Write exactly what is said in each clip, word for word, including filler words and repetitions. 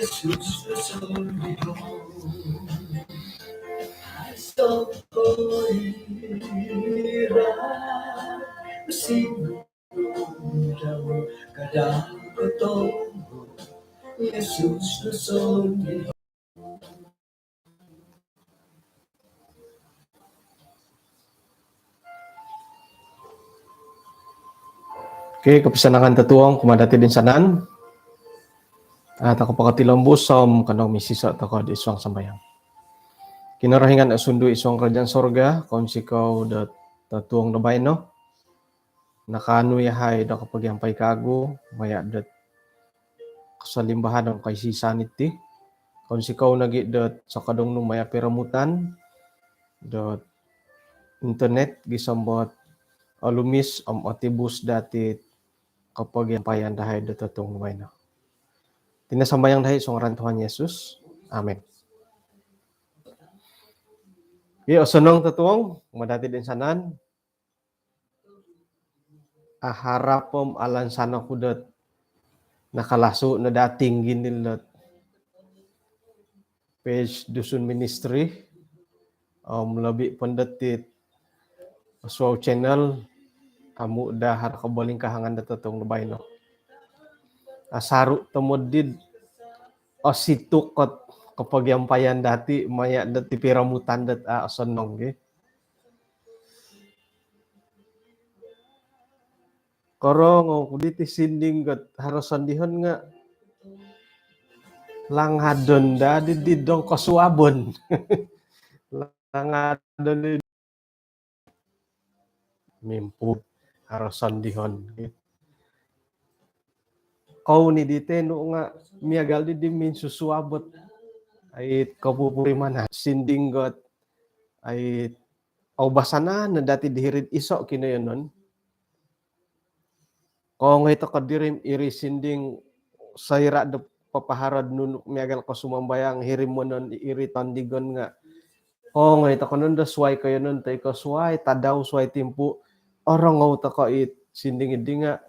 Okey, kopisanangan totuong kumaa dati toinsanan. Ah, tokou potilombus om kanou misiso tokou id suang sambayang. Kinorohingan osundu id suang kerajaan sorga, kounsikou do totuong do baino. Nakaanu yahai do kopogiampai kawagu maya dot kosolimbahan om koisisan iti. Kounsikou nogi dot sokodung nu maya piromutan dot internet gisom dot olumis om otibus dati kopogiampayan dahai do totuong do baino. Iti no sambayang dahai id suang ngaran Tuhan Yesus. Amin. Okey, osonong totuong kumaa dati toinsanan. Aharap om alansan oku dot nakalasu no dati ginil dot page Dusun Ministry om lobi po dot it Oswau Channel, amu daa haro kobolingkahangan do totuong do baino. Asaru tomod dit osituk ot kopogiampayan dati maya dot it piromutan dot a osonong gi. Korongou ku diti sinding ot haro sondihon nga langadon daa di, di dong kosuabon. Langadon di mimpuun haro sondihon. Kou ni di tenu nga miagal di, di minsusuab ot ai kopupurimanan sinding ot ai koubasanan no dati di hiri'd iso kinoyonon. Kongoi toko diri iri sinding soira do papaharo'd nunu miagal ko sumambayang hiri monon iri tondigon nga kongoi toko nondo suai koyonon toi ko suai tadau suai timpu orongou toko it sinding idi nga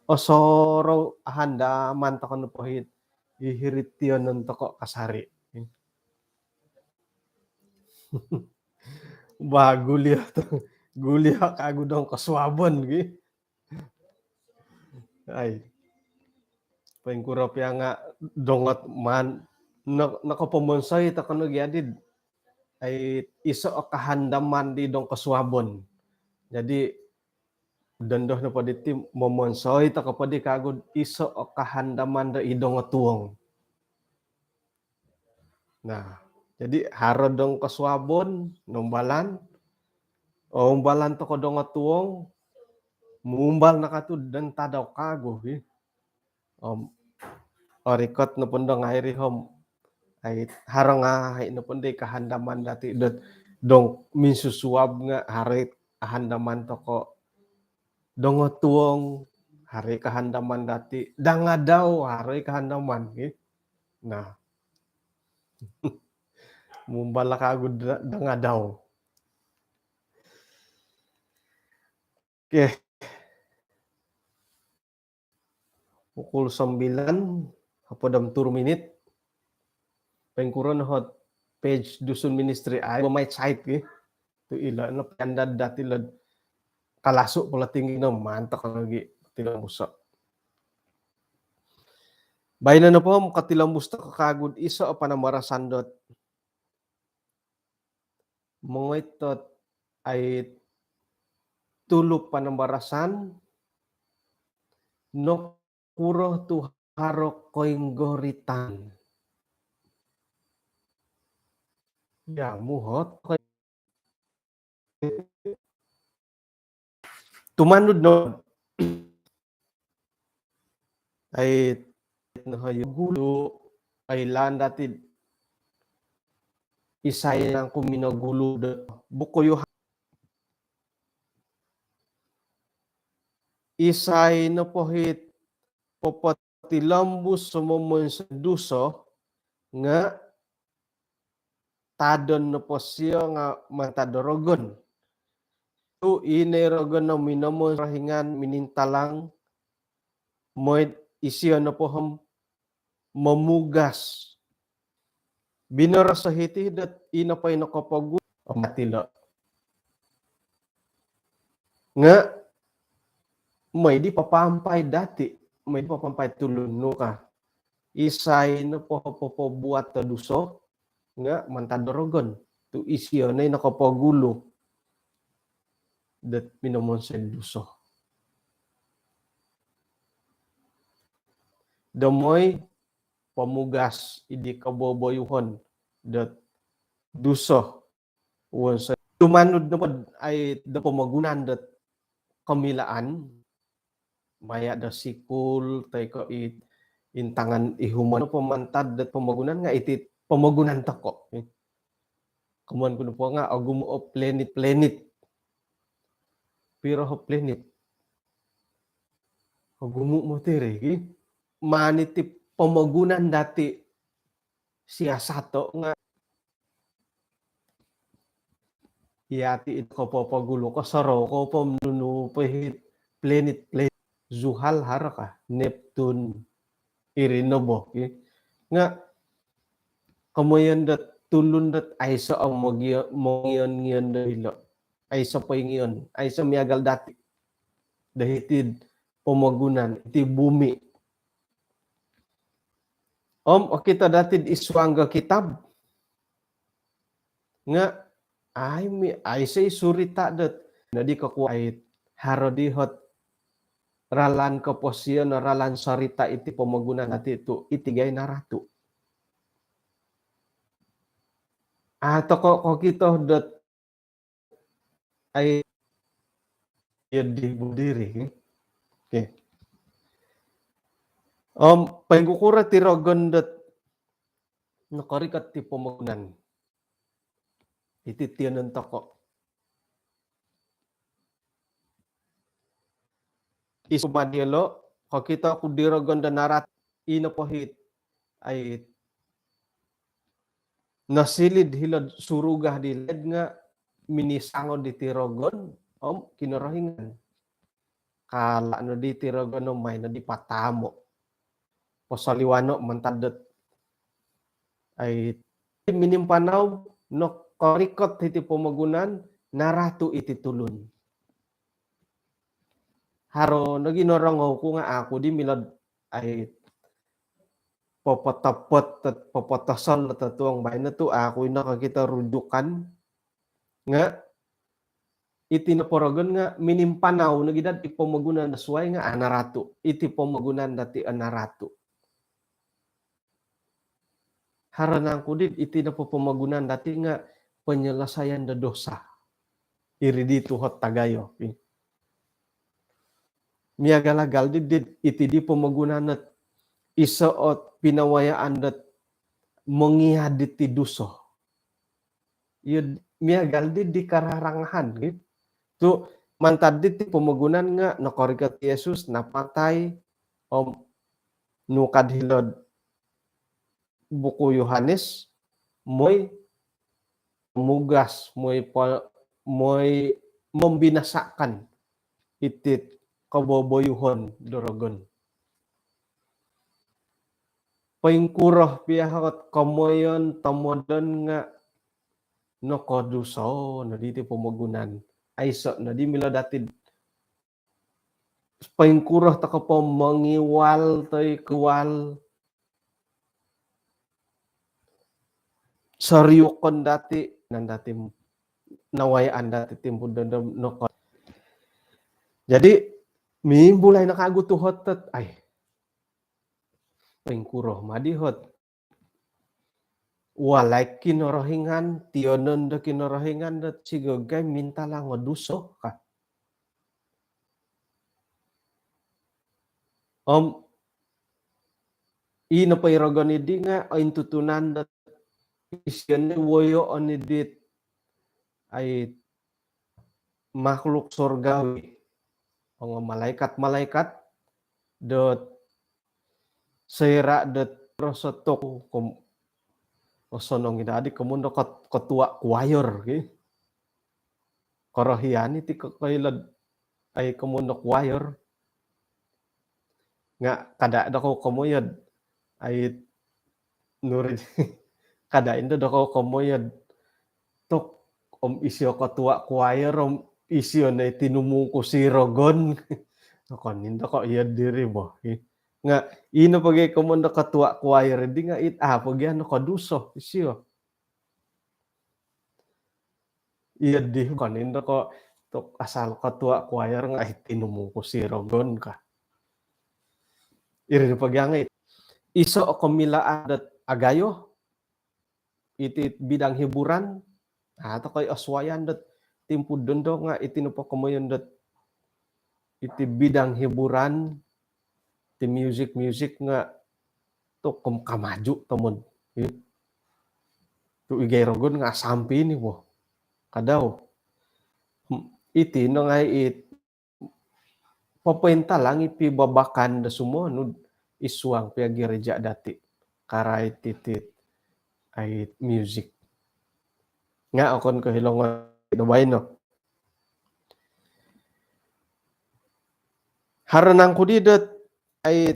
osorou ahandaman toko nopo it i hiri tionon toko kasari. Ba gulio tu, gulio kagu dong kosuabon gi. Ai. Poingkuro pia nga dongot man no, nokopomonsoi toko no gi adid. Ai iso o kahandaman di dong kosuabon. Jadi dondo nopo diti momonsoi toko po di kagu iso o kahandaman do i dongotuong. Nah, jadi haro dong kosuabon, nombalan, umbalan toko dongotuong, mumbal nakatud dan tadau kagu, hi. Om, orikot nopo dong airi hom, ai, haro ngai nopo di kahandaman dati dot dong minsusuab nga haro i kahandaman toko dongotuong, haro i kahandaman dati, dangadau, haro i kahandaman, hi. Nah. Mumbal lah kagu da-, dangadau. Okey. Pukul sembilan, hopod om turu minit. Poingkuro no hot page Dusun Ministry ai, bo mai site gi. Tu ilo no piandad dati lo kalasu pala tinggi no mantok lagi tilang buso. Baino nopo om kotilombus toko kagu iso o panambarasan dot mongoi tot ai tulu panambarasan nokuro tu haro koinggoritan. Ya, muhot tumanud no. Ai, no, hayu gulu, ai, landa ti isai nangku minogulu do buku Yohanes. Isai nopo it popotilombus do momonsoi duso nga tadon nopo sio nga mantad do rogon. Tu ino i rogon no minomonsoi Kinorohingan minintalang, mooi isio nopo om momugas. Binoros o hiti dot ino po ino kopogu om atilo. Nga moi di papampai dati, moi di papampai tulun nu ka. Isai nopo popobuat do duso nga mantad do rogon tu isio no i nokopogulu dot minomonsoi duso. Do moi pomugas idi koboboyuhon dot duso. Wonsoi tumanud nopo ai do pomogunan dot komilaan maya do sikul toi ko i intangan ihumon nopo mantad dot pomogunan nga iti pomogunan toko. Komoyon ku nopo nga ogumu o planet-planet. Piro o planet? Ogumu moti ri ki. Maan iti pomogunan dati siasato nga iyati it kopopogulu ko sorou ko po nunu po hit planet-planet. Zuhal haro ka, Neptune, iri no bo ki. Nga komoyon dot tulun dot aiso o mogio-, mongion-ngion do ilo. Aiso poingion, aiso miagal dati do hiti'd pomogunan, iti bumi. Om okito dati'd id suang do kitab nga ai mi, aiso i surita dot nodi kokuait haro di hot ralan koposion, ralan sorita iti pomogunan dati tu iti gai naratu. A toko kokito dot ai iyo di budiri. Okey. Om poingkukuro ti rogon dot nokorikot ti pomogunan? Iti tionon toko. Isu madiolo kokito ku di rogon do naratu, ino po hit ai nasilid hilo'd suruga di laid nga minisangod diti rogon om Kinorohingan. Kala nodi ti rogon om mai nodi patamo. Posoliwano mantad dot ai minimpanau nokorikot hiti pomogunan, naratu iti tulun. Haro nogi norongou ku nga aku di milo'd ai popotopot, popotosol totuong baino tu aku ino kokito rujukan nga iti nopo rogon nga minimpanau nogi dati pomogunan do suai nga a naratu. Iti pomogunan dati a naratu. Haro nangku di iti nopo pomogunan dati nga penyelesaian do dosa. Iri di tuhot tagayo. Miagal-agal di, di iti di pomogunan dot iso ot pinawayaan dot mongiad diti duso. Iyo miagal di, di kararangahan gitu. Tu mantad diti pomogunan nga nokorikot Yesus napatai om nukad hilo'd buku Yohanes, moi mugas, moi po-, moi membinasakan itit koboboyuhon do rogon. Poingkuro pia hot komoyon tomodon nga nokoduso nodi ti pomogunan. Aiso nodi milo dati poingkuro toko po mongiwal toi kual soriukon dati, nan dati nawayaan dati timpu dodom noko. Jadi mimbulai no kagu tuhot dot ai poingkuro madi hot walai Kinorohingan, tionon do Kinorohingan dot sigogai mintalang o duso ka. Om i nopo i rogon idi nga ointutunan dot isio ni woyoon idit ai makhluk surgawi, ongo malaikat-malaikat dot soira dot rosotok kom-, osonong ida adi komun do ket-, ketua kuayor ki. Korohian iti ko-, koilod ai komun do kuayor. Nga kada do ko komoyod ai Nuri, kada indo do ko komoyon. Tok, om isio ketua kuair, om isio no i tinumungkus i rogon. Okon indo ko iyo diri bo. Nga ino pogi komoyon do ketua kuair di nga it, ah, pogi ano koduso isio. Iyo di, okon indo ko tok asal ketua kuair nga it tinumungkus i rogon ka. Iri di pogi angai. Iso o komilaan dot agayo, iti bidang hiburan, ah, tokoi osuayan dot timpu dondo nga iti nopo komoyon dot iti bidang hiburan, ti music-music nga tokom kamaju tomod. I-, tu igai rogon nga sampi ni bo. Kadau. Hmm, iti no ngai it popointalang i pibabakan do sumonud id suang pia gereja dati. Karai titit ai music. Nga okon ko hilongon do baino. Haro nangku di dot ai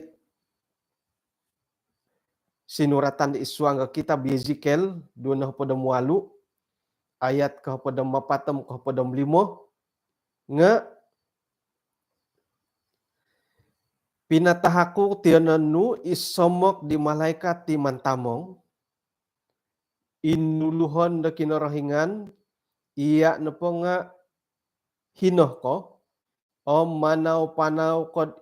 sinuratan id suang kitab Yezekiel duo nohopod om walu, ayat kohopod om apat om kohopod om limo, nga pinatahak ku tiyonon nu i somok di malaikat di mantamong, i nuluhon do Kinorohingan, iya nopo nga hino ko, om manau-panau ko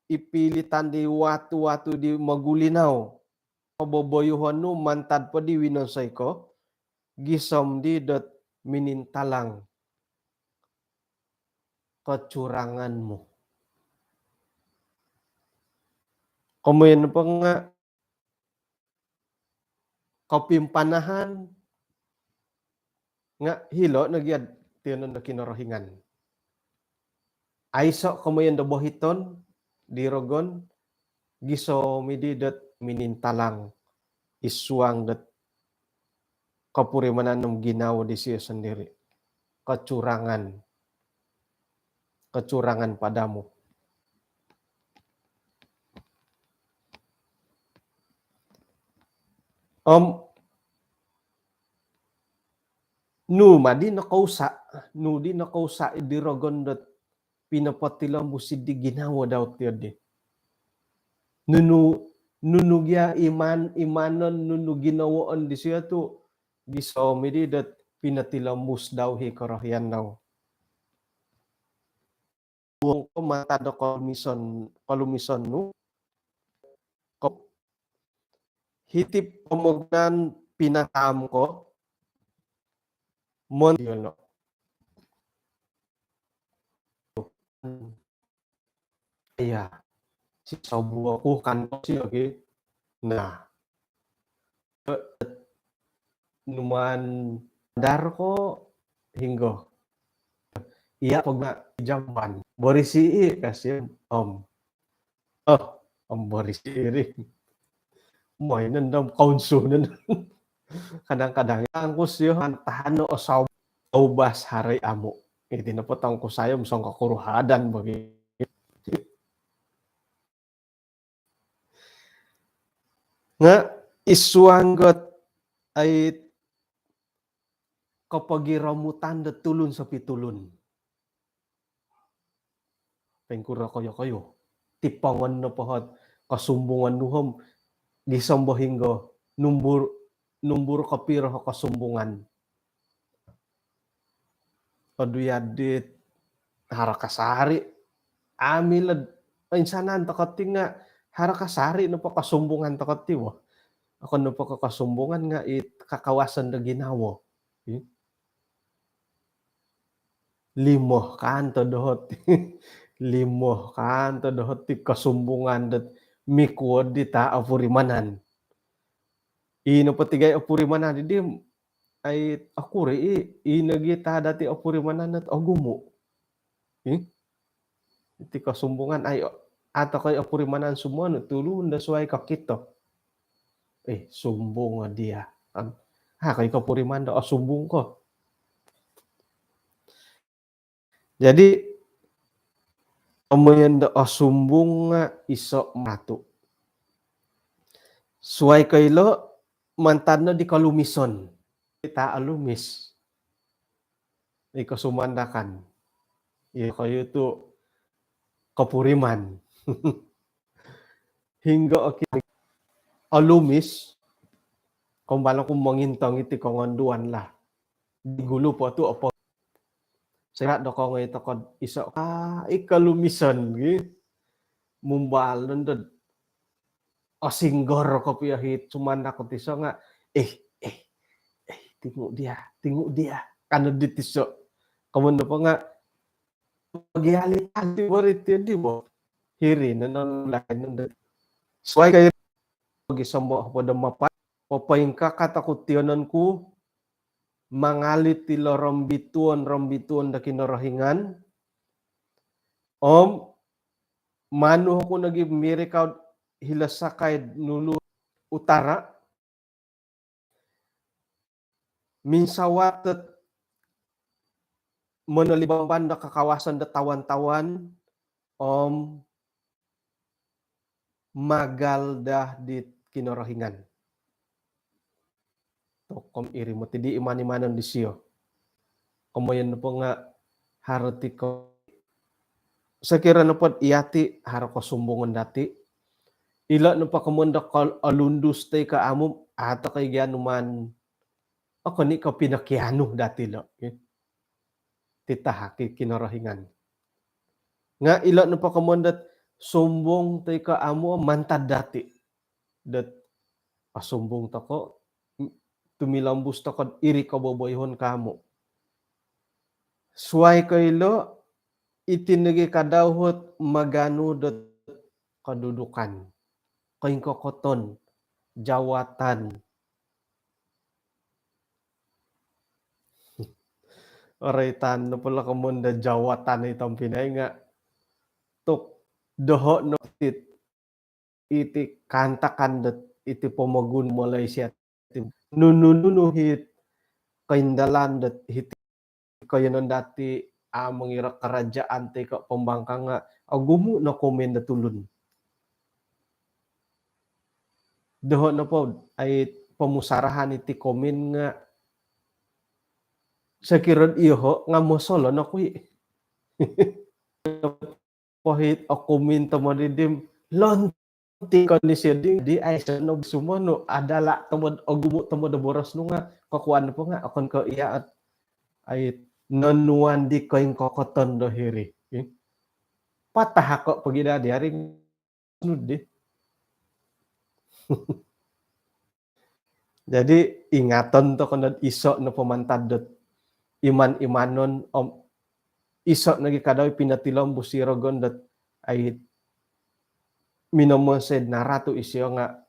di pilitan di watu-watu di mogulinau. Koboboyuhon nu mantad po di winonsoi ko, gisom di dot minintalang kecurangan mu. Komoyon po nga kopimpanahan nga hilo no gia tiyonon do Kinorohingan. Aiso komoyon do bohiton di rogon, gisom i di dot minintalang id suang dot kopurimanan om ginawo disio sondiri. Kecurangan. Kecurangan padamu. Om nu ma di nokousa, nu di nokousa di rogon dot pinopotilombus di ginawo dau tiyo di. Nunu, nunu gia iman, imanon, nunu ginawoon disio tu gisom i di dot pinotilombus dau i korohian dau. Buong ko mantad do kolumison, kolumison nu. Ko hiti pomogunan pinataam ko, mon, iyo no. Iya. Si sobuo ku kan ko si ogi. Nah. Numaan dar ko hinggo. Iya, poguna jamban. Borisi i, kasi om. Oh, om borisi iri. Moi nendam kaunsu nendam. Kadang-kadang angkus yo, tahan no osau, obas hari amu. Iti nopo tongkus ayo, musong kakuruhadan bagi. Nga id suang dot ai kopogiromutan do tulun sopitulun. Poingkuro koyo-koyo. Tipongon nopo ot kosumbungan nu om gisom bo hinggo, numbur, numbur kopiro o kosumbungan. Odu yadit haro kasari. Amu ilo insanan toko ti nga haro kasari nopo kosumbungan toko ti bo. Okon nopo ko kosumbungan nga it kakawasan do ginawo. Hmm? Limo kanto dohot. Limo kanto dohot ti kosumbungan dot mikuo di ta opurimanan. Ino po tigai opurimanan di, ai okuri i, ino gia ta dati opurimanan dot ogumu. Hmm? Iti kosumbungan ai, atau koi opurimanan sumonu tulun do suai kokito. Eh, sumbung dia. Kan? Ha, koi kopuriman do, oh, sumbung ko. Jadi, komoyon do osumbung nga iso matu. Suai koilo, mantad no di kolumison. Ita olumis. Iko sumandakan. Iko yu tu kopuriman. Hinggo oki olumis, kombalo ku mongintong iti kongonduan lah. Di gulu po tu opo. Sira do kongoi tokod iso, ah, iko lumison gi. Mumbal nondod. Osinggor kopio hit sumandak oti iso nga, eh, eh, eh, tengok dia, tengok dia. Kano di tiso. Komoyon nopo nga, bagi ahli-ahli beriti di bo. Hiri, nanon lain nondod. Suai kai bagi sombo po do mapat. Popoingkakat oku tionon ku, mangalit ilo rombituon, rombituon do Kinorohingan. Om, manu oku nogi mirikau hilo sakai nulu utara. Minsawat dot monolibamban do kakawasan do tawan-tawan, om magal daa di Kinorohingan. Tokom iri moti di iman-imanon disio. Komoyon nopo nga haro ti ko, sokiro nopo dot iyati haro kosumbungon dati. Ilo nopo komoyon do kol-, olundus toi ko amu, ato koi gia numan. Okon i ko pinokianu dati lo. Titahak i Kinorohingan. Nga ilo nopo komoyon dot sumbung toi ko amu mantad dati. Dot, ah, sumbung toko, tumilombus toko iri koboboyoon ko amu. Suai ko ilo, iti nogi kadau ot maganu dot kedudukan, koingkokoton, jawatan. Oroitan nopo lo komoyon do jawatan i tompinai nga, tu doho no tit iti kaantakan dot iti pomogun Malaysia ti. Nunu-nunu hit koindalan dot hiti koiyonon dati, a, mongiro kerajaan toi ko pembangkang nga ogumu no komen do tulun. Doho nopo ai pomusarahan iti komen nga sokiro iyoho nga mosolon oku i. Pohit oku minto modidim lonti kondisi di, di aiso no sumonu adalah tomod ogumu tomod boros nu nga kokuan po nga okon ko iya ot ai nonuan di koingkokoton do hiri. Patahako pogi daa di ari nu di. Jadi ingaton toko nod iso nopo mantad dot iman-imanon om iso nogi kadau i pinotilombus i rogon dot ai minomonsoi naratu isio nga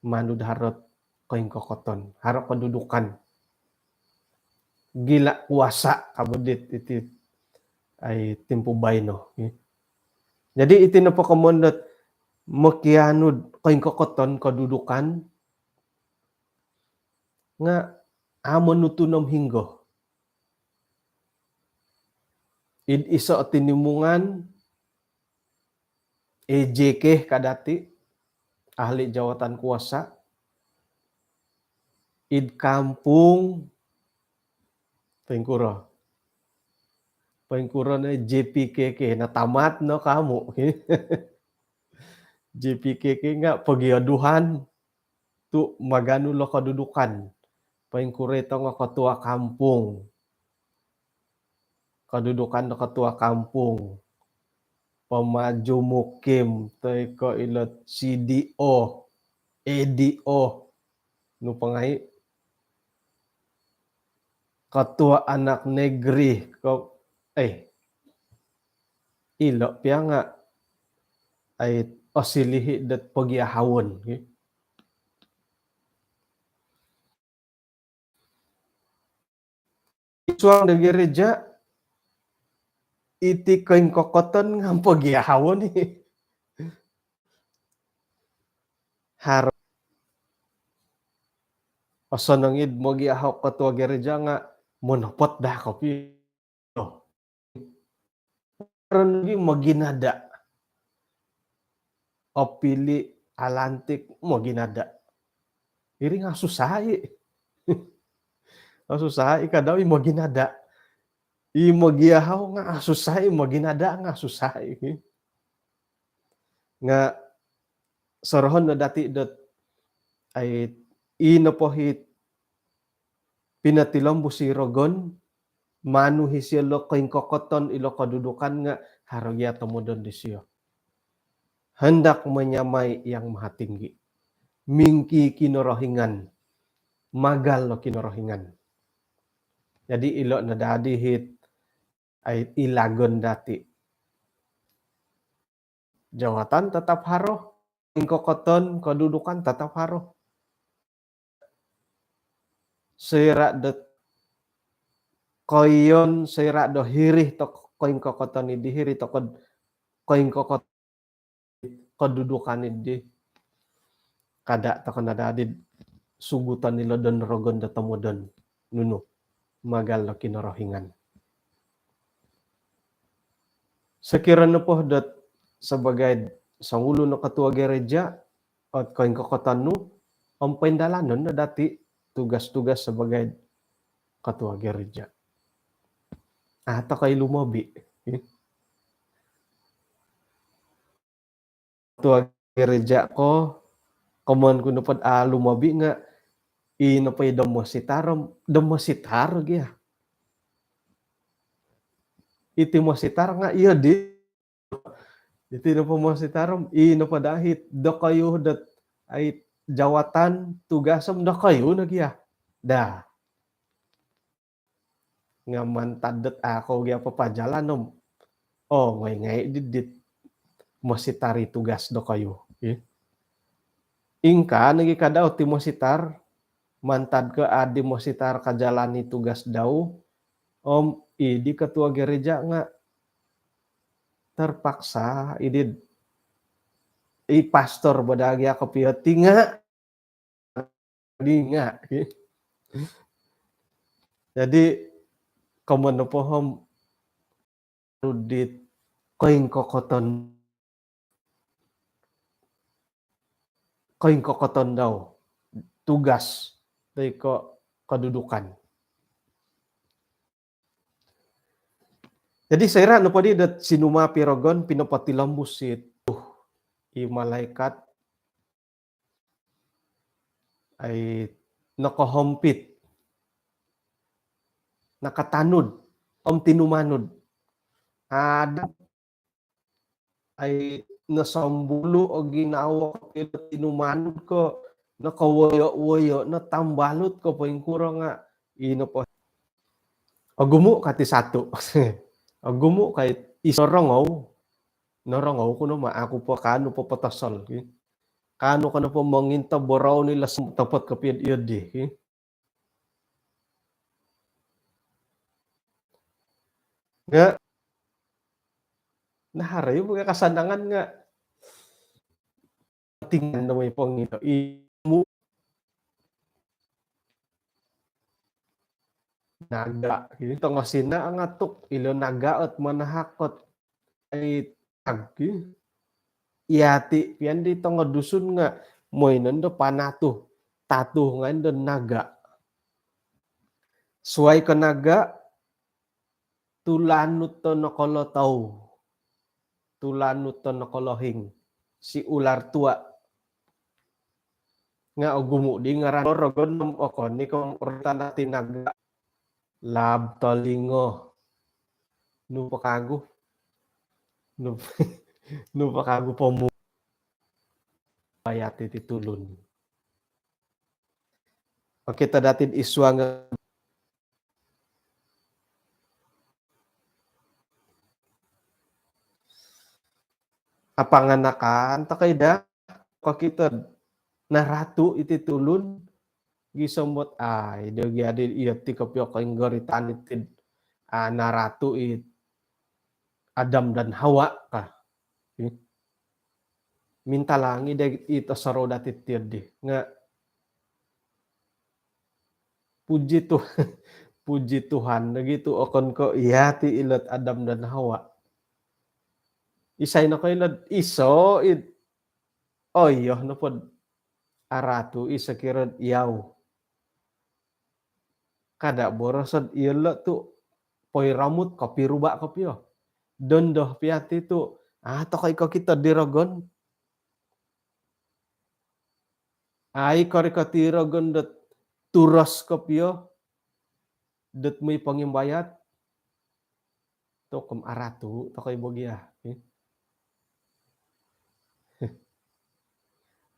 manu do harot koingkokoton, harot kedudukan. Gila kuasa kabudit iti ai timpu baino. Jadi iti nopo komoyon dot mokianu do koingkokoton kedudukan nga amu nutun om hinggo. Id iso tinimungan, A J K ka dati, ahli jawatan kuasa. Id kampung, poingkuro. Poingkuro no J P K K, na tamat no kamu. J P K K nga pogioduhan, tu maganu lo kedudukan. Poingkuro ito nga ketua kampung. Kedudukan do ketua kampung. Pemaju mukim, toi ko ilo C D O, A D O. Nu po ngai. Ketua anak negeri, ko, eh, ilo pia nga ai osilihi dot pogiahawon, ki. Id suang do gereja, iti koingkokoton nga pogiahawon i. Haro osonong id mogiahaw ketua gereja nga monopot daa kopio. Haro nogi moginada. Opili, alantik, moginada. Iri nga susah i. Susah i kadau i moginada. I mogiahau nga susah i, moginada nga susah i. Nga sorohon no dati dot ai i nopo hit pinotilombus i rogon, manu hi sio lo koingkokoton ilo kodudukan nga haro gia tomodon di sio. Hendak menyamai Yang Maha Tinggi. Mingki Kinorohingan. Magal lo Kinorohingan. Jadi ilo no dadi hit ai ilagon dati. Jawatan tetap haro, ingkokoton, kedudukan tetap haro. Soira do koiyon, soira do hiri to koingkokoton idi, hiri to kod-, koingkokot-, kedudukan idi. Kada toko nadadi sugutan ilo don rogon do tomodon. Nunu, magal do Kinorohingan. Sekiranya po dot sebagai songulun no ketua gereja, ot koingkokoton nu, om poindalanon no dati tugas-tugas sebagai ketua gereja. Atau kai lumobi. Ketua gereja ko, komoyon ku nopo dot lumobi nga, i nopo i do mositar, do mositar gia. Iti mositar nga iyo di, iti nopo mositar, i nopo dahit, dokoyu dot ai jawatan tugas om dokoyu no gia. Dah. Nga mantad dot a kou gia papajalan om. Oh, ngai-ngai didit mositar i tugas dokoyu. Ih. Ingkaa nogi kadau ti mositar, mantad ko adi mositar kajalani tugas dau, om idi ketua gereja nga terpaksa idi i pastor bo daa gia kopio ti nga. Di nga. Jadi, komoyon nopo om, dit koingkokoton, koingkokoton dau, tugas, toi ko kedudukan. Jadi, soira nopo di dot sinumap i rogon pinopotilombus it, uh, i malaikat, ai nokohompit, nakatanud, om tinumanud. Ada ai nosombulu o ginawo kopio tinumanud ko, nokowoyo-woyo, notambalut ko poingkuro nga, i nopo. Ogumu ka ti satu. Ogumu ka it iso rongou. Norongou ku no ma aku po kaanu po potosol. Kaanu ko nopo mongintob borou ni lesem topot kopio iyo di. Nga, nah, haro i buka kasanangan nga. Tingan do moi pongido. Imu naga. Kini tongo sina angatuk. Ilo naga ot manahak ot ai tag ki. Iyati pian di tongo Dusun nga moi nondo panatuh, tatuh ngai do naga. Suai ko naga, tulanut to nokolotou, tulanut to nokolohing, si ular tua. Nga ogumu di ngaran rogon om okon i ko roitan dati naga. Lab tolingo. Nu po kagu. Nu, nu po kagu pomu. Ayat iti tulun. Okito dati id suang apanganakan tokou daa, kokito naratu iti tulun, gisom dot ai do gia di iyo ti kopio koinggoritan iti, ah, naratu i Adam dan Hawa ka. Mintalangi dai it osorou dati tiyo di. Nga puji Tuh-, puji Tuhan, nogitu okon ko iyati ilo ot Adam dan Hawa. Isai no ko ilo ot iso it, oh iyo, nopo aratu' i sokiro iyau. Kada' boroso'd iyolo' tu' poiramut kopiruba' kopio. Dondo piati tu', a' toko' i kokito di rogon. Ai korikot i rogon dot turos kopio dot moi pongimbayat. Tokom aratu' toko' i bogia.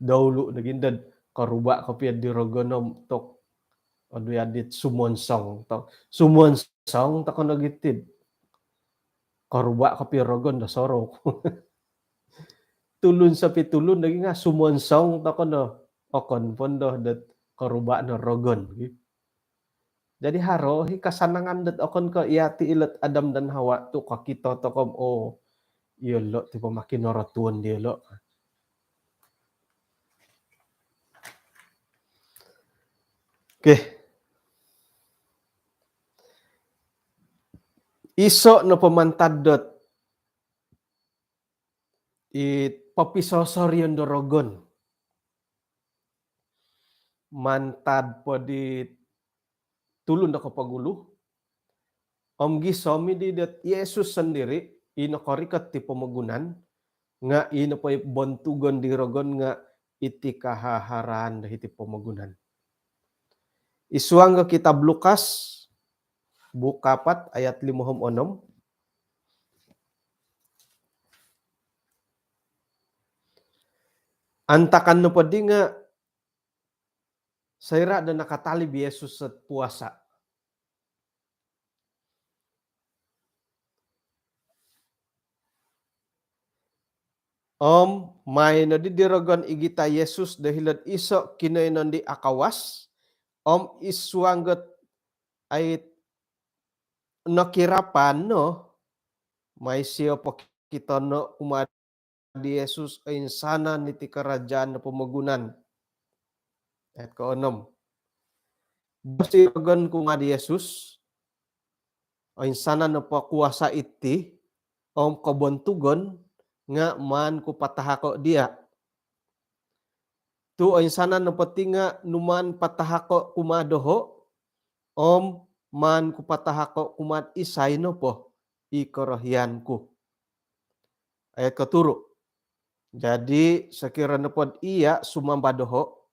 Daulu' nogi' dot koruba' kopio di rogon om tok. Odui adit sumonsong tok. Sumonsong toko' nogi' tid. Koruba' kopio rogon do sorou. Tulun sopi tulun nogi' nga' sumonsong toko' no. Okon pondo dot koruba' no rogon. Jadi haro i kasanangan dot okon ko' iyati' ilot Adam dan Hawa tu' kokito toko' om, oo, iyolo' ti po makinorotuon diyolo'. Okey. Iso' nopo mantad dot i popisosorion do rogon. Mantad po di tulun do kopogulu. Om gisom i di dot Yesus sondiri', i nokorikot ti pomogunan, nga' i nopo i bontugon di rogon nga' iti kahaharaan do hiti pomogunan. I suang do kitab Lukas, buuk kaapat ayat limo om onom. Antakan nopo di nga' soira' do nakatalib i Yesus sid puasa. Om mai nodi di rogon igita' i Yesus do hilo'd iso' kinoinon di akawas, om i suang dot ai nokirapan no, mai siyo pokitono' kumaa di Yesus oinsanan iti karajaan do pomogunan. Ayat koonom. Boos di rogon kumaa di Yesus, oinsanan nopo kuasa' iti om kobontugon nga' maan ku patahako' diya'. Tu' oinsanan nopo ti nga' numaan patahako' kumaa doho', om maan ku patahako' kumaa'd isai nopo i korohian ku. Ayat koturu'. Jadi sokiro nopod iya' sumamba doho',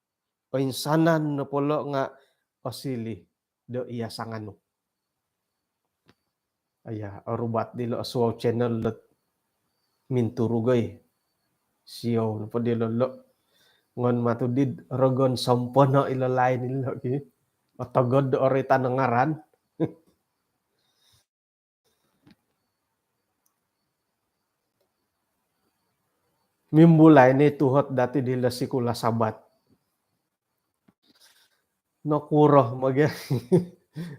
oinsanan nopo lo' nga' osiliu do iya sanganu. Aya, orubat dilo' osuau channel dot minturugoi. Siou nopo dilo' lo'. Ngon matudid rogon sompono' ilo lain ilo ki. Otogod do oroitan o ngaran. Mimbulai ni tuhot dati' dilo' sikul Sabat. Nokuro mage.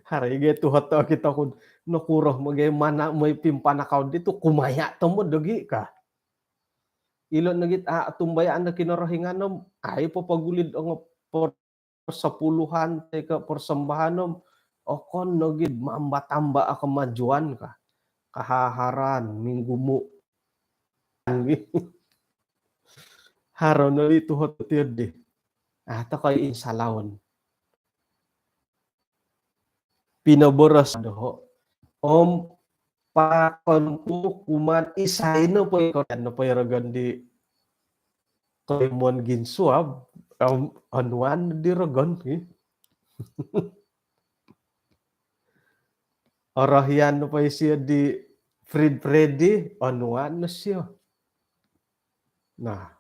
Haro i ge tuhot okito ku. Nokuro mage mana' moi pimpanakau di tu' kumaya' tomod dogi' ka. Ilo' nogi' a' tumbayaan do Kinorohingan om ai popogulid ongo por- persepuluhan toi ko' persembahan om okon nogi'd mamba-tamba o kemajuan ka, kahaharan, minggumu'. Haro no i tuhot tiyo di. A' toko' i insalaon. Pinoboros doho'. Om pakon ku kuman isai nopo i korohian nopo i rogon di koimuon ginsuab, om onuan di rogon ki. Orohian nopo i siyo di Fred Freddy, onuan no siyo. Nah.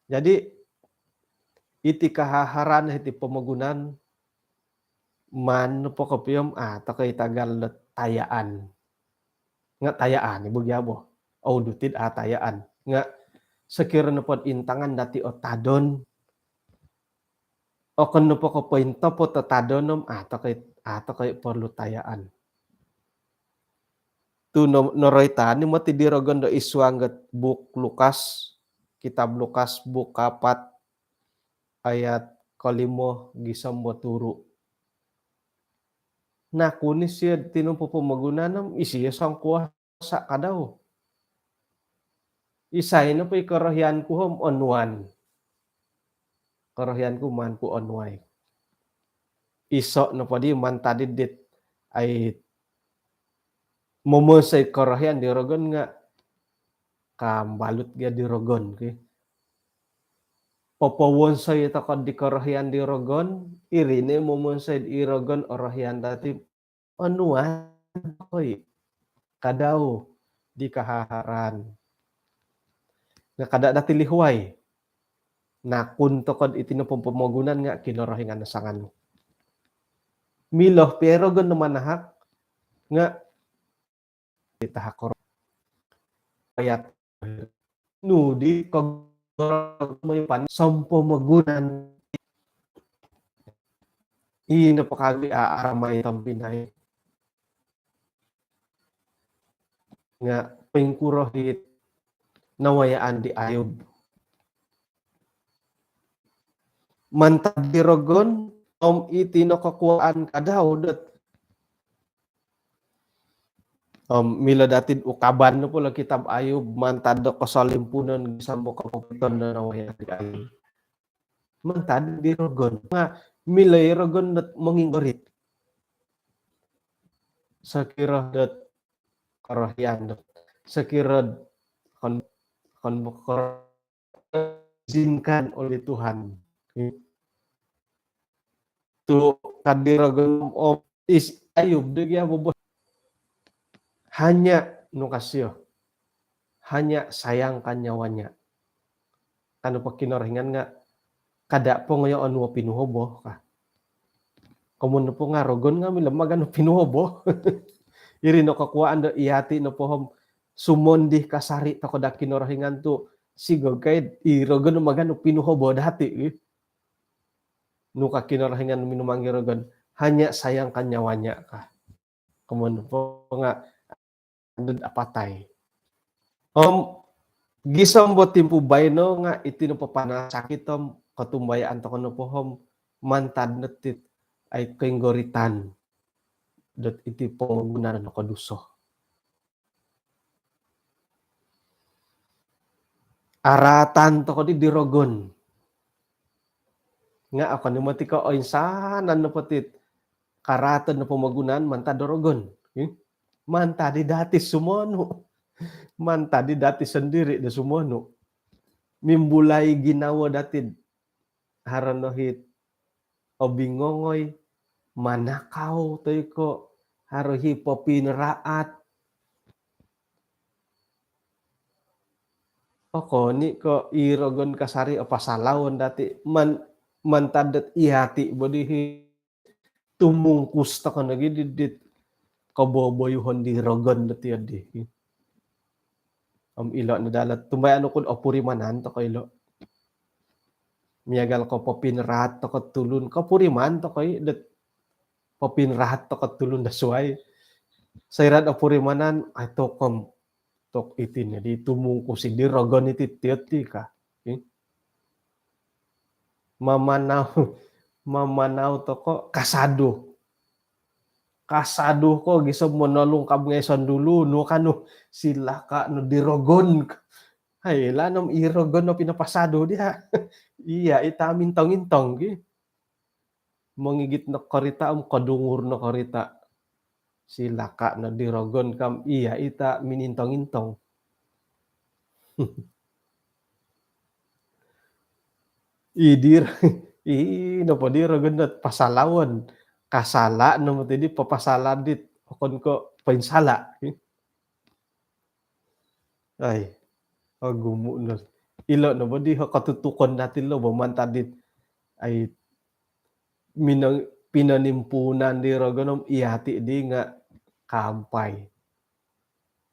Jadi iti kahaharan hiti pomogunan maan nopo kopio om a' toko' i tagal do tayaan. Nga' tayaan i bo gia bo. Au duti'd a' tayaan. Nga' sokiro nopod intangan dati' o tadon. Okon nopo ko' pointopot o tadon om a' toko' i, a' toko' i porlu tayaan. Tu' no- noroitan ni moti di rogon do id suang dot buuk Lukas, kitab Lukas buuk kaapat ayat kolimo gisom do turu'. Nakun i siyo'd tinompo pomogunan om isiyo songkuo- sa' kadau. Isai nopo i korohian ku om onuan. korohian ku maan ku onuai. Iso nopo di mantad dit ai momonsoi korohian di rogon nga kambalut gia di rogon ki. Popowonsoi toko di korohian di rogon, iri no momonsoi di rogon orohian dati onuan koi. Kadau di kahaharan. Nga kada dati lihuai. Nakun toko iti nopo pomogunan nga Kinorohingan no sanganu. Milo pia i rogon no manahak nga ditahak ro. Ayat nu di kogoropan sompomogunan. Ino po kagu a aramai tompinai. Nga poingkuro it nawayaan di Ayub. Mantad di rogon om iti nokokuaan kadau dot. Om milo dati ukaban nopo lo kitab Ayub mantad do kosolimpunon gisom do kopopiton do nawayaan di Ayub. Mantad di rogon. Nga milo i rogon dot monginggorit. Sokiro dot korohian dot. Sokiro kon, kon kor-, izinkan oleh Tuhan. Tu ka di rogon om is Ayub do gia bobos. Hanya nu ka sio. Hanya sayangkan nyawanya. Ka nopo Kinorohingan nga kada po ngoyo onuo pinuhobo ka. Komoyon nopo nga rogon nga milo maganu pinuhobo. Iri nokokuaan do iyati nopo om sumondi kasari toko da Kinorohingan tu sigog kai i rogon maganu pinuhobo dati ki. Nu ka Kinorohingan minumanggi rogon, hanya sayangkan nyawanya ka. Komoyon nopo nga dot apatai. Om gisom do timpu baino nga iti nopo panasakit om kotumbayaan toko nopo om mantad no dit ai koinggoritan dot iti pomogunan nokoduso. Araatan toko di di rogon. Nga okon i moti ko oinsanan nopo dit karaatan do pomogunan mantad do rogon. Ih, mantad di dati sumonu. Mantad di dati sondiri do sumonu. Mimbulai ginawo dati haro no it obingongoi, manakau toi ko haro i popinraat. Okon i ko i rogon kasari o pasalaon dati man, mantad dot iyati bo di i tumungkus toko nogi di dit koboboyuhon di rogon dot iyadi. Om ilo no dalat tumbayaan oku do opurimanan toko ilo. Miagal ko popinraat toko tulun, kopuriman toko i dot popinraat toko tulun do suai. Soira do opurimanan, ai tokom tok iti no di tumungkus i di rogon iti tiot ti ka. Ih. Mamanau, mamanau toko kasadu. Kasadu ko gisom monolong kab ngai sondulu nu kanu silaka no di rogon. Hai, lanom i rogon no pinapasadu dia. Iya, ita mintong-intong ki. Mongigit no korita om kodungur no korita. Silaka no di rogon kam, iya, ita minintong-intong. Idir, i nopo di rogon dot pasalaon. Kasala no moti di papasala dit okon ko poinsala. Ai, ogumu no. Ilo no bo di kotutukon dati lo bo mantad dit. Ai, mino-, pinonimpuunan di rogon om iyati di nga kaampai.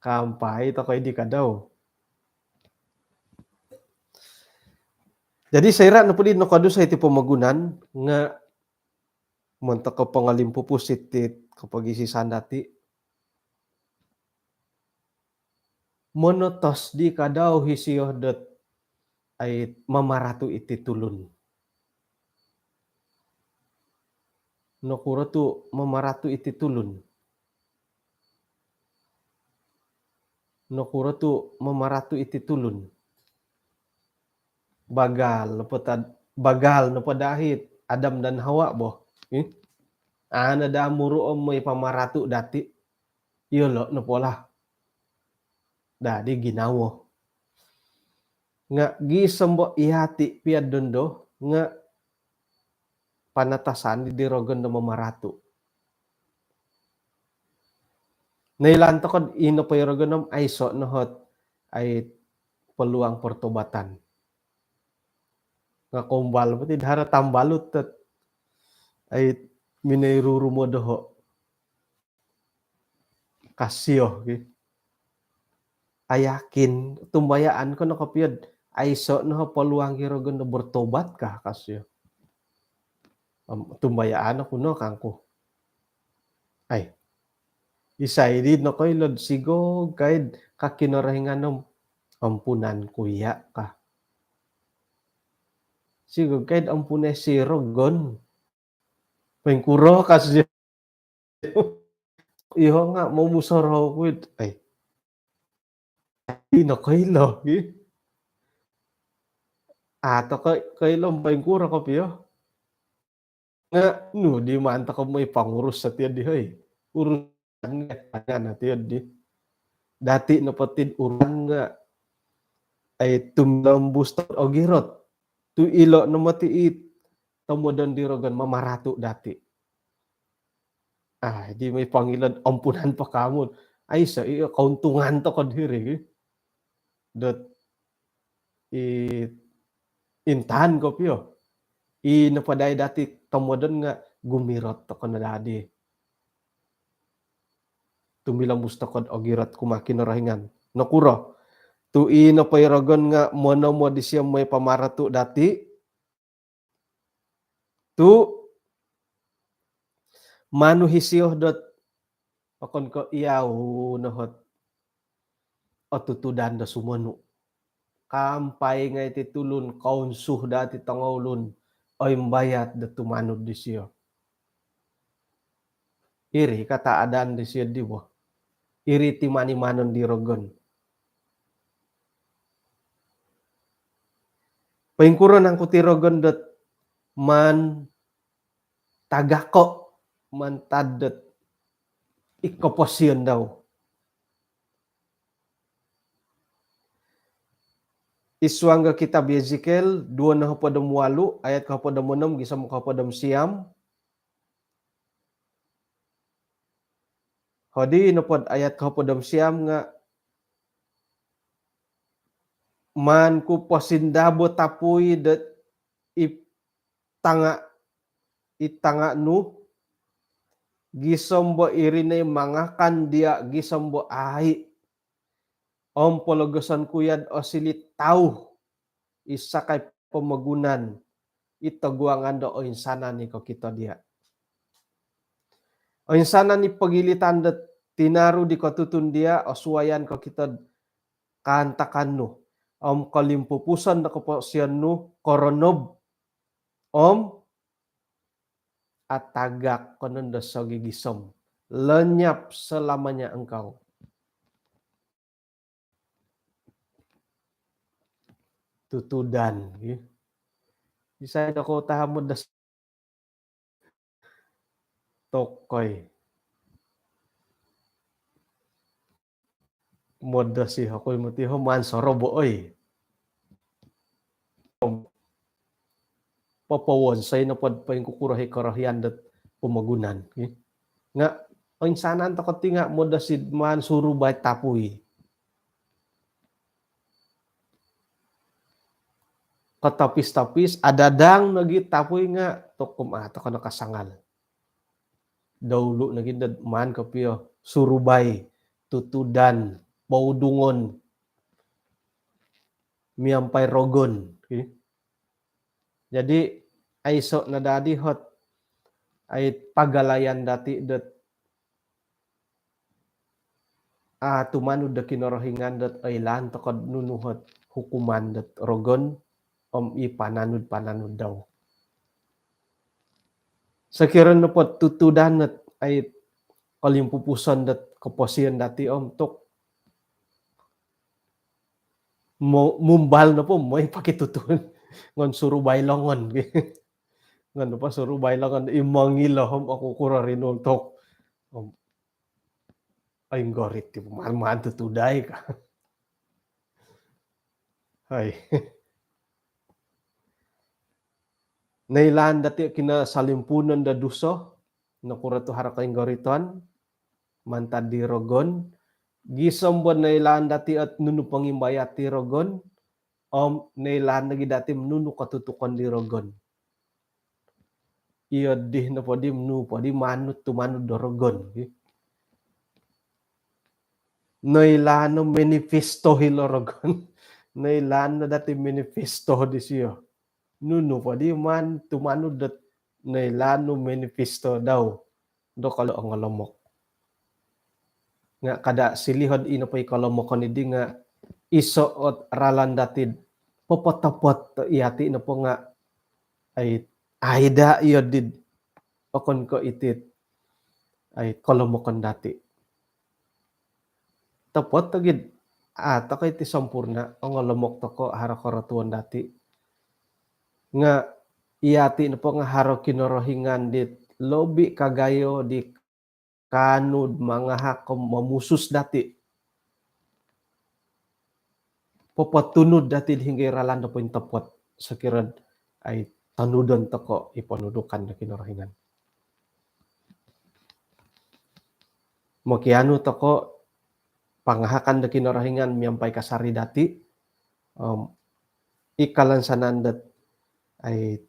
Kaampai toko i di kadau. Jadi soira nopo di nokoduso iti pomogunan nga montok ko pongolimpupusi dit kopogisisan dati. Monotos di kadau isio dot ai mamaratu iti tulun. Nokuro tu mamaratu iti tulun? Nokuro tu mamaratu iti tulun? Bagal po tad bagal nopo dahit Adam dan Hawa bo. Ana daa muru om moi pamaratu dati. Iyolo nopo lah dadi ginawo. Nga gisom bo iyati piad dondo nga panatasan di rogon do mamaratu. Nailaan tokod ino po i rogon om aiso nohot ai peluang pertobatan. Nga kombal poti dahara tambalut tet ai minai rurumo doho. Kasio ki. Ayakin tumbayaan ko no kopiod aiso no peluang ki rogon do bertobat kah kasio. Tumbayaan aku no kangku. Ai. Isai di no koilod sigog kaid kakinorohingan om ampunan ku iya kah. Sigog kaid ampunai si rogon. Poingkuro kasio. Iho nga momusorou kuid. Ai. Ino koilo gi. Ato koilo poingkuro kopio. Nga nu di maan toko moi pangurus satiad di hoi. Urusan nga tangan atiad di. Dati nopo tid urusan nga ai tumilombus tokod ogirot. Tu ilo no moti it tomodon di rogon mamaratu dati. Ai di moi pangilod ampunan po kamu. Aiso i keuntungan tokod hiri gi. Dot i intan kopio. I nopo dai dati tomodon nga gumirot toko no dadi. Tumilombus tokod ogirot kumaa Kinorohingan. Nokuro? Tu i nopo i rogon nga monomod isio moi pamaratu dati. Tu manu hisio dot okon ko iyau nohot otutudan do sumonu. Kampai ngai ti tulun kaunsuh dati tongoulun oimbayat do tumanud disio. Iri kata adan disio di bo. Iri ti mani manon di rogon. Poingkuro nangku ti rogon dot maan tagako mantad dot i koposion dau. Id suang do kitab Yezekiel duo nohopod om walu ayat kohopod om onom gisom kohopod om siam. Hodi nopod ayat kohopod om siam nga maan ku posindabo tapui dot i tanga i tanga nu gisom bo iri no i mangakan dia gisom bo ai om pologoson ku yad osili tauh i sakai pomogunan i toguangan do oinsanan i kokito dia. Oinsanan i pogilitan do tinaru di kotutun dia osuayan kokito kaantakan nu om kolimpupuson do koposion nu koronob om atagak konon do sogigisom lenyap selamanya engkau. Tutudan gi. Isai do kou tahamud do tokoi. Modosi hokoi moti ho maan sorobo oi. Popowonsoi nopod poingkukuro hi korohian dot pomogunan. Nga oinsanan toko ti nga modosi maan surubai tapui. Kotopis-topis adadang nogi tapui nga tokom a toko no kasangal. Daulu nogi dot maan kopio surubai, tutudan, poudungon, miampai rogon. Jadi aiso no dadi hot ai pagalayan dati dot a tumanud do Kinorohingan dot oilaan tokod nunu hot hukuman dot rogon om i pananud-pananud dau. Sokiro nopo tutudan dot ai kolimpupuson dot koposion dati om tuk mumbal nopo moi paki tutun. Ngon surubai longon. Ngon apa surubai longon, i mongilo om okukuro rinultuk. Om, ai, inggorit ti maan-maan tutudai ka. Hai. Noilaan dati kinosalimpuunon do duso, nokuro tu haro koinggoritan mantad di rogon, gisom do noilaan dati ot nunu pongimbayat di rogon, om noilaan nogi dati nunu kotutukon di rogon. Iyo dii nopo di, nunu po di maan nu tumanud do rogon. Noilaan no manifesto hilo rogon. Noilaan no dati manifesto disio. Nunu po di maan tumanud dot noilaan nu manifesto dau do kolo ongolomok. Nga kada silihon ino po i kolomokon idi nga iso ot ralan dati popotopot iyati nopo nga ai, ai da iyo did okon ko itit ai kolomokon dati. Topot togid, a toko iti sompurna, ongolomok toko haro korotuon dati. Nga iyati nopo nga haro Kinorohingan dit lobi kagayo di kaanu do mangahak om momusus dati. Popotunud dati di hinggo i ralan do pointopot sokiro ai tonudon toko i ponudukan do Kinorohingan. Mokianu toko pangahakan do Kinorohingan miampai kasari dati, om i kalansanan dot ai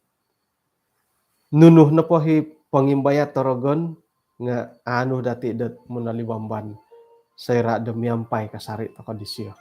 nunu nopo i pongimbayat do rogon nga aanu dati dot monolibamban soira do miampai kasari toko disio.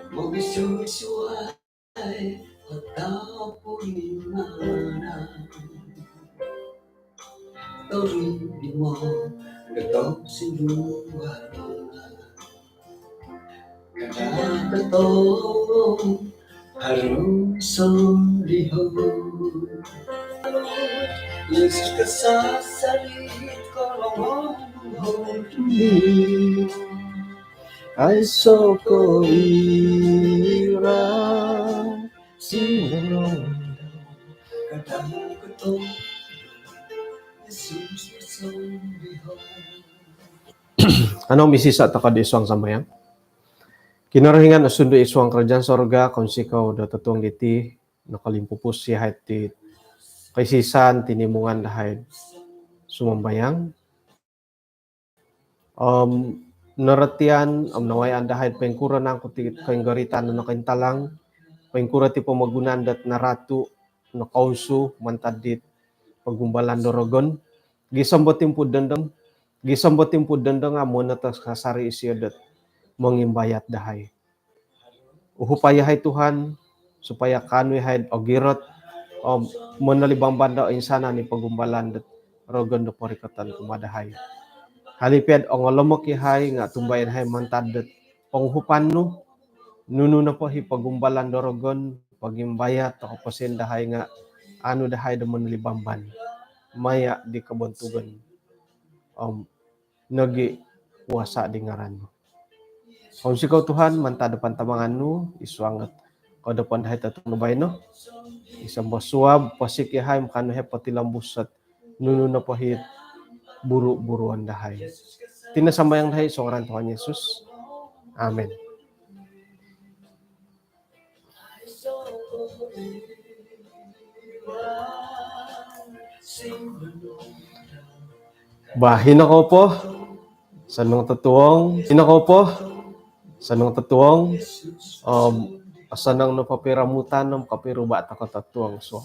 Mogisusuai o tau purimanan. Torimo do tau sinduaran. Kada do tau harus solihon. Yesus kasasari kolomon. Aiso ko ira sinulung. Anu, misisa toko di suang sambayang. Kinorohingan osundu i suang kerajaan sorga, kounsikou do totuong diti nokolimpupus yahai ti koisisan tinimungan dahai sumambayang. Om norotian om nawayaan dahai poingkuro nangku ti koinggoritan nokointalang, poingkuro ti pomogunan dot naratu nokousu mantad dit pogumbalan do rogon. Gisom do timpu dondo, gisom do timpu dondo nga monotos kasari isio dot mongimbayat dahai. Uhupai yahai Tuhan, supaya kaanu yahai ogirot om monolibamban do insanan i pogumbalan dot rogon do porikoton kumaa dahai. Hali pia do ongolomok yahai nga tumbayaan yahai mantad dot ponguhupan nu, nunu nopo i pogumbalan do rogon, pogimbayat toko posin dahai nga aanu dahai do monolibamban maya di kobontugon om nogi kuasa di ngaran nu. Kounsikou Tuhan mantad do pantamangan nu i suang dot kodopon dahai totuong do baino. Gisom do suab posik yahai om kaanu yahai potilombus dot nunu nopo i buru-buruon dahai. Iti no sambayang dahai id suang ngaran Tuhan Yesus. Amin. Bah, hino kou po, osonong totuong. Hino kou po, osonong totuong. Om osonong nopo piromutan om kopiruba toko totuong suab.